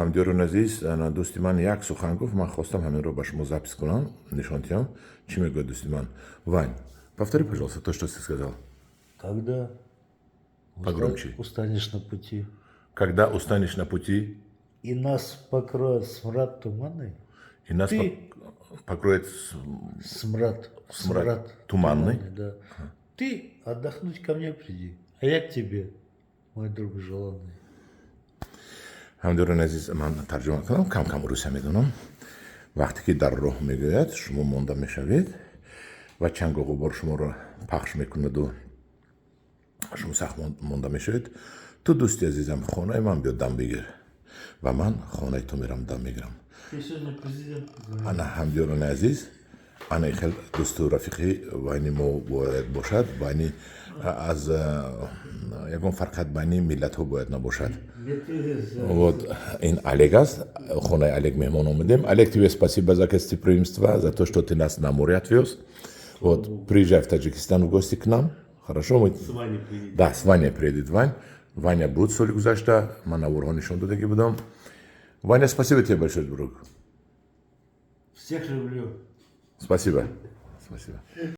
Ҳамдиёрони азиз, ана дӯсти ман як сухан гуфт, ман хостам ҳаминро ба шумо запись кунам, нишон диҳам, чӣ мегӯяд дӯсти ман. Вань, повтори, пожалуйста, то, что ты сказал. Когда Погромче. Устанешь на пути, Когда устанешь на пути и нас покроет смрад туманный, и нас Ты- покроет смрад, Смрад туманный. Да. Ты отдохнуть ко мне приди, а я к тебе, мой друг желанный. Ҳамдиёрони азиз, ман тарҷума кунам, кам кам русия медонам. Вақте ки дар роҳ, мегӯяд, шумо монда мешавед ва чангу ғубор шуморо пахш мекунаду шумо сахт монда мешавед, ту, дӯсти азизам, хонаи ман биё, дам бигир ва ман хонаи ту мерам, дам мегирам. Ты сегодня президент. Ана, ҳамдиёрони азиз, ана хел дӯсту рафиқӣ байни мо бояд бошад, байни аз ягон фарқият байни миллатҳо бояд набошад. Вот ин Олег аст, хонаи Олег меҳмон омадем. Олег, тебе спасибо за гостеприимство, за то, что ты нас на море отвез. Вот, приезжай в Таджикистан в гости к нам. Хорошо, мы С Ваней приедет. Да, с Ваней приедет Вань. Ваня буд соли гузашта, ман наворҳо нишон додагӣ будам. Ваня, спасибо тебе большое, друг. Всех люблю. Спасибо. Спасибо.